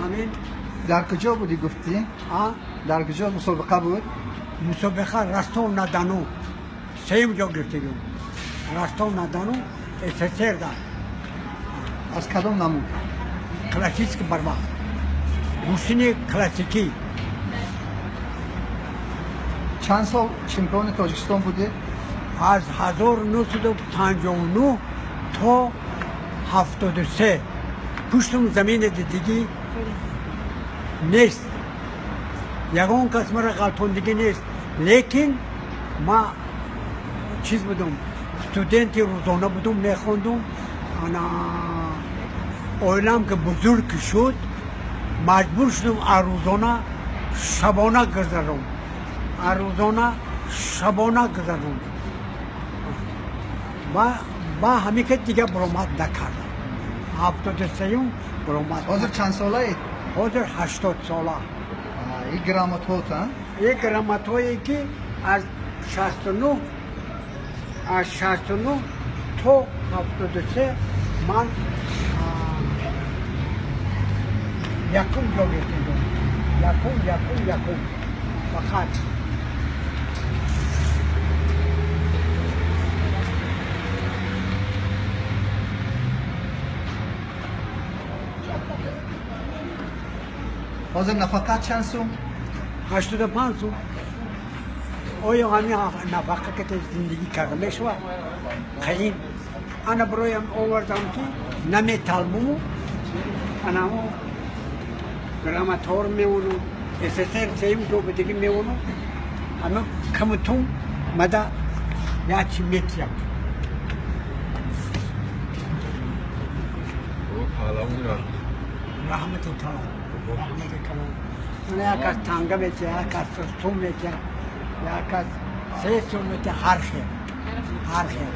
Ҳамин дар куҷо будӣ гуфтӣ? Дар куҷо мусобиқа буд? Мусобиқа Ростов на Дону. Сеюм ҷо гирифтагим. Ростов на Дону СССР да. Аз кадом намуд? Классический борьба. Гӯштини классикӣ. Чанд сол чемпиони Тоҷикистон будед? Аз 1959 то 73. Пуштум замина дидигӣ нест. Ягон кас мара ғалтондигӣ нест. Лекин ма чиз будум, студенти рӯзона будум, мехондум. Ана оилам ки бузург шуд, маҷбур шудум аз рӯзона шабона гузаром. Аз рӯзона шабона гузаром. Ба ҳамин ки дига баромад накардам. 73-юм баромад. Ҳозир чанд солаед? Ҳозир 80 сола. Ин грамотҳота? Ин грамотҳое ки аз 69, аз 69 то 73 ман якум ҷо гирифтем. Якум, якум, якум. Фақат. Ҳозир нафақа чанд сум? 85 сум. Оё ҳамин нафақа ки зиндагӣ карда мешавад? Қиин. Ана бароям овардам ки наметалбуму анамо грамотҳоро мемонам, СССР сеюм ҷо будагӣ мемонам. Ҳама камутум мада як чи метиям. Раҳмати калон, раҳмати калон. Як кас танга метия, як кас сум метия, як кас се сум метия, ҳар хел, ҳар хел.